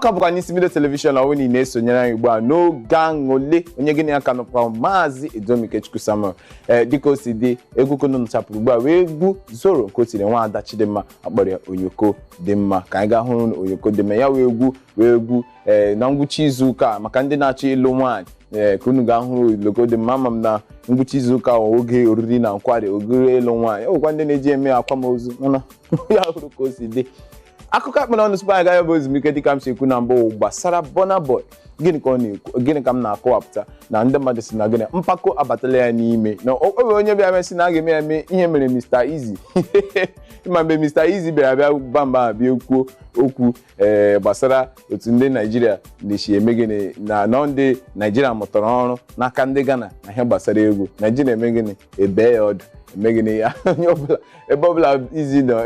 Ka bụkwa n'Isi Mbido Television. Ọwụ na ị na-esonyere anyị ugbu a n'oge aṅụle, onye gịnị aka nọkwa, Maazị Edomikechukwu Samuel. Ee, dịka o si dị, egwu kunu nchapụrụ ugbu a wee egwu Zoro nke o tiri nwaada Chidimma akpọrọ ya Oyoko Dị Mma. Ka anyị gaa hụrụ na Oyoko Dị Mma ya wee egwu wee egwu ee na ngwụcha izu ụka a, maka ndị na-achọ ịlụ nwaanyị. Ee, ka unu ga-ahụrụ Oyoko Dị Mma. Ama m na ngwụcha izu ụka ahụ, oge oriri na nkwari, ogiri ịlụ nwaanyị, ọ bụkwa ndị na-eji eme akwamozu, mana ya hụrụ ka o si dị. Akụkọ akpụ na ọnụ tupu anyị gaa bụ ezumike, dịka m si ekwu na mbụ, gbasara Burna Boy. Gịnị ka ọ na-ekwu? Gịnị ka m na-akọwapụta? Na ndị mmadụ si na gịnị, mpako abatala ya n'ime, na o nwere onye bịa mesị na a ga-eme ya eme ihe mere Mr Eazi. Ma mgbe Mr Eazi bịara bịa bamba bịa kwuo okwu ee gbasara otu ndị Naijiria na-esi eme gịnị, na nọ ndị Naijiria mụtara ọrụ n'aka ndị Ghana na ihe gbasara egwu Naijiria, eme gịnị, ebe ya ọdụ eme gịnị ya. Onye ọbụla, ebe ọbụla izi nọ,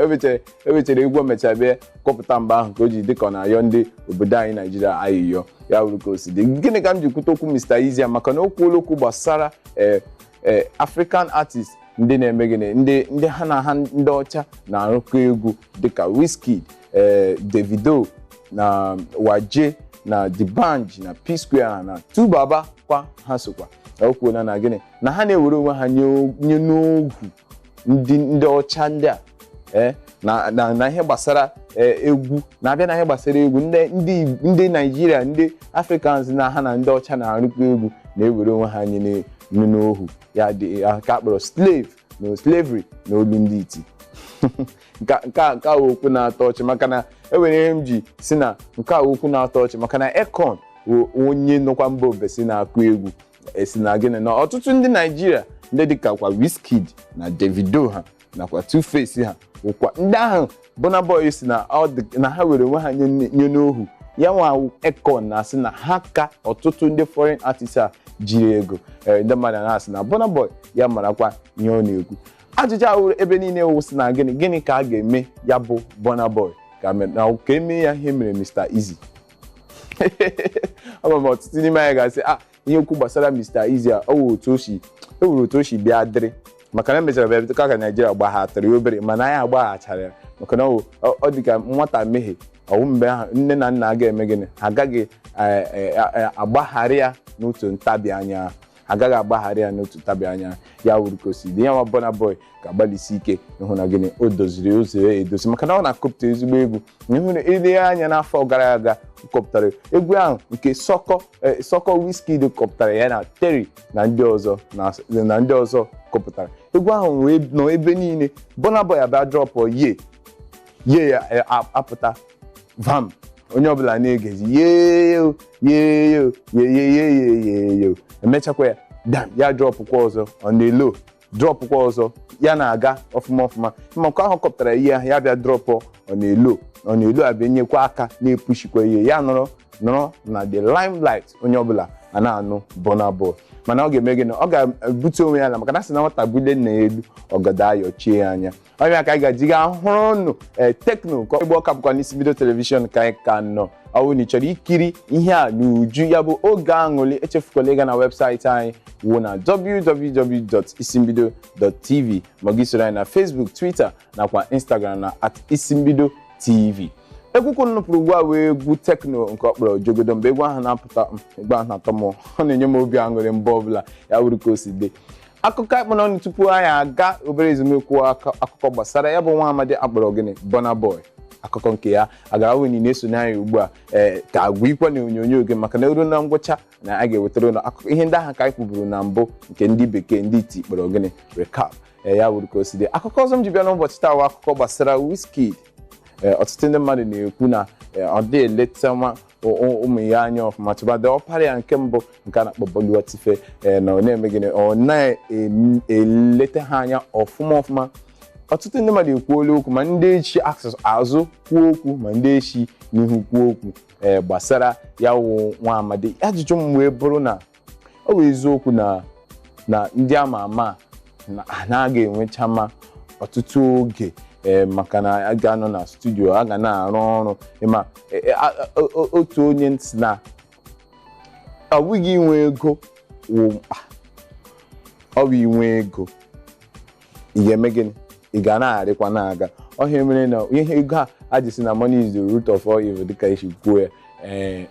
emechara egwu, emechara bịa kọpụta mgbe ahụ ka o ji dịka ọ na-ayọ ndị obodo anyị Naijiria ayịyọ. Ya wuru ka o si dị. Gịnị ka m ji kwute okwu Mr Eazi a? Maka na o kwuola okwu gbasara ee ee African artist ndị na-eme gịnị, ndị ha na ha ndị ọcha na-arụkọ egwu, dịka Wizkid, ee Davido na Waje na D'banj na P-Square na 2Baba kwa ha sokwa. O kwuola na gịnị, na ha na-ewere onwe ha nye n'ogwu ndị ọcha ndị a, ee na ihe gbasara egwu na-abịa, na ihe gbasara egwu, ndị Naijiria, ndị Africans na ha na ndị ọcha na-arụkọ egwu na-ewere onwe ha nye n'ohu ya, dị ka akpọrọ slave na slavery na olu ndị iti. Nke a okwu na-atọ ọchị, maka na enwere ihe m ji si na nke a okwu na-atọ ọchị, maka na Akon, onye nọkwa mba ofesi na-akụ egwu, esi na gịnị, na ọtụtụ ndị Naijiria, ndị dịka kwa Wizkid na Davido ha nakwa 2Face ha, wụkwa ndị ahụ Burna Boy si na na ha were onwe ha nye n'ohu ya. Nwa Akon na-asị na ha ka ọtụtụ ndị foreign artists a jiri ego. Ndị mmadụ na-asị na Burna Boy ya marakwa ihe ọ na-ekwu. Ajụjụ ahụ ebe niile wụ sị na gịnị, gịnị ka a ga-eme ya bụ Burna Boy ka eme ya ihe mere Mr Eazi? Ọ bụ ma ọtụtụ n'ime anyị ga-asị a ihe okwu gbasara Mr Eazi a, ọ wụ otu o si e were otu o si bịa dịrị, maka na emechara bịa ka Naijiria gbaghatara ya obere, mana anyị agbaghachara ya, maka na ọ dị ka nwata mehie ọwụ mgbe ahụ nne na nna ga-eme gịnị, agaghị agbagharị ya n'otu ntabi anya, agaghị agbagharị ya n'otu ntabi anya. Ya wuru ka o si dị. Ya nwa Burna Boy ga-agbalịsi ike ịhụ na gịnị, o doziri ụzọ ya edozi, maka na ọ na-akọpụta ezigbo egwu. Ịhụ na ile anya n'afọ gara aga, ọ kọpụtara egwu ahụ nke Sọkọ Sọkọ Wizkid kọpụtara ya na Terry na ndị ọzọ na ndị ọzọ kọpụtara egwu ahụ, wee nọ ebe niile. Burna Boy abịa drop Ye Ye ya, apụta vam, onye ọbụla na-egezi yeyo yeyo yeyeyeyeyeyo. Emechakwa ya dam, ya dropụkwa ọzọ on the low, dropụkwa ọzọ, ya na-aga ọfụma ọfụma. Ma nke ahụ kọpụtara ihe ahụ, ya bịa drop on the low, on the low, abịa nyekwa aka na-epushikwa ihe ya, nọrọ nọrọ na the limelight, onye ọbụla a na-anụ Burna Boy. Mana ọ ga-eme gịnị? Ọ ga-ebute onwe ya ala, maka na sị na nwata bulie nna ya elu, ọgọdọ ayọchie ya anya. Ọbịa ka anyị ga-eji gaa hụrụ nụ ee Tekno ka Igbo. Ọka bụkwa n'Isi Mbido Television ka anyị ka nọ. Ọ bụrụ na ị chọrọ ikiri ihe a n'uju, ya bụ oge aṅụrị, echefukwala ịga na webụsaịtị anyị wụ na www.isimbido.tv, ma gị soro anyị na Facebook, Twitter nakwa Instagram na @isimbidotv. Egwu nụpụrụ ugbu a wee egwu Tekno nke ọ kpọrọ Jogodo. Mgbe egwu ahụ na-apụta, egwu ahụ na-atọ m, ọ na-enye m obi aṅụrị mgbe ọbụla. Ya wuru ka o si dị. Akụkọ akpụ n'ọnụ tupu anyị aga obere ezumike, akụkọ gbasara ya bụ nwa amadi akpọrọ gịnị, Burna Boy. Akụkọ nke ya agara wunye na-esonye anyị ugbu a, ee ka agwa ikwe na onyonyo gị, maka na eru na ngwụcha na a ga-ewetara ụlọ akụkọ ihe ndị ahụ ka anyị kwuburu na mbụ, nke ndị bekee, ndị iti kpọrọ gịnị, recap. Ee, ya wuru ka o si dị. Akụkọ ọzọ m ji bịa n'ụbọchị taa bụ akụkọ gbasara Wizkid. Ee, ọtụtụ ndị mmadụ na-ekwu na ọ dị eleta nwa ụmụ ya anya ọfụma, tụbadị ọpara ya nke mbụ nke a na-akpọ Boluwatife, ee na ọ na-eme gịnị, ọ na-eleta ha anya ọfụma ọfụma. Ọtụtụ ndị mmadụ ekwuola okwu, ma ndị echi azụ kwuo okwu, ma ndị echi n'ihu kwuo okwu ee gbasara ya wụ nwa amadi. Ajụjụ m wee bụrụ na ọ bụ eziokwu na ndị ama ama na anaghị enwecha ma ọtụtụ oge, ee maka na a ga-anọ na studio, a ga na-arụ ọrụ ịma otu onye ntị na ọ bụghị inwe ego wụ mkpa. Ọ bụ inwe ego, ị ga-eme gịnị? Ị ga na-arịkwa na-aga ọhịa mere na ihe ego a aji si na money is the root of all evil, dịka esi kwuo ya. Ee,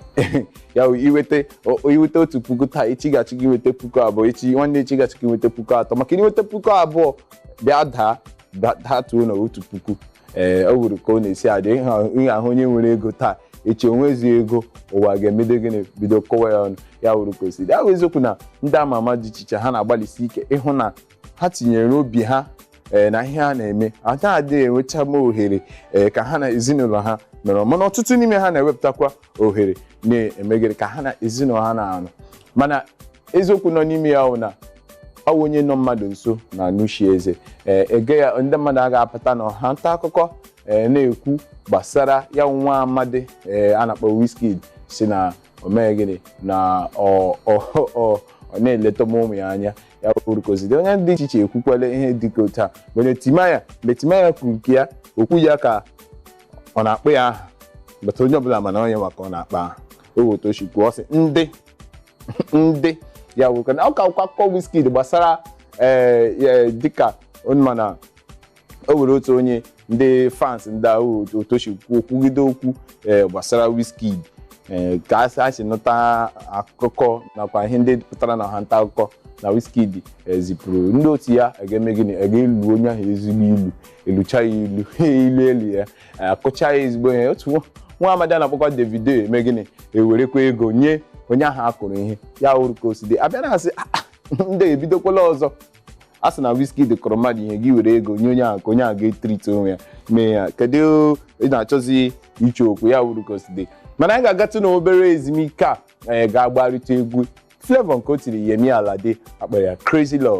ya wụ iweta 1000 taa, echi gachi gị nweta 2000, echi nwanne echi gachi gị nweta 3000, maka na iweta 2000 bịa daa datuo na 1000. Ee, ọ wuru ka ọ na-esi adị. Ihe ahụ onye nwere ego taa, echi onwezi ego, ụwa ga-emedo gịnị, bido kọwa ya ọnụ. Ya wuru ka o si dị. Ahụ eziokwu na ndị ama ama dị iche iche ha na-agbalịsi ike ịhụ na ha tinyere obi ha na ihe ha na-eme, ada adịghị enwecha m ohere ka ha na ezinụlọ ha nọrọ, mana ọtụtụ n'ime ha na-ewepụtakwa ohere na-emegide ka ha na ezinụlọ ha na-anọ. Mana eziokwu nọ n'ime ya bụ na ọ bụ onye nọ mmadụ nso na anụchi eze. Ee, ege ya ndị mmadụ a ga-apụta na ọha nta akụkọ na-ekwu gbasara ya nwa amadi a na-akpọ Wizkid, si na o meghị gịnị na ọ na-eleta ụmụ ya anya. Ya bụrụ ka o si dị, onye dị iche iche ekwukwala ihe dịka otu a. Mgbe Timaya mgbe Timaya kwuru nke ya, okwu ya ka ọ na-akpọ ya aha, bata onye ọbụla mana onye maka ọ na-akpa aha owotochukwu, ọ sị ndị ya wụ na ọ ka akwụkwọ akụkọ Wizkid gbasara ee dịka mana o nwere otu onye ndị fans ndị ahụ otochukwu kwugide okwu gbasara Wizkid, ka a si nụta akụkọ nakwa ihe ndị pụtara na ọha nta akụkọ na Wizkid zipụrụ ndị otu ya ga-eme gịnị, ga-elu onye ahụ ezigbo ilu, elucha ya ilu ilu elu ya, akụcha ya ezigbo ihe. Otu nwa amadi a na-akpọkwa Davido eme gịnị, ewerekwa ego nye onye ahụ akụrụ ihe. Ya wuru ka o si dị. Abịa na-asị ndị ebidokwala ọzọ, a sị na Wizkid kụrụ mmadụ ihe, gị were ego nye onye ahụ ka onye ahụ ga-etriti onwe ya mee ya, kedu ị na-achọzi iche okwu? Ya wuru ka o si dị. Mana anyị ga-agatụ n'obere ezumike a, ga-agbarịta egwu Flavour nke o tiri Yemi Alade akpọrọ ya Crazy Love.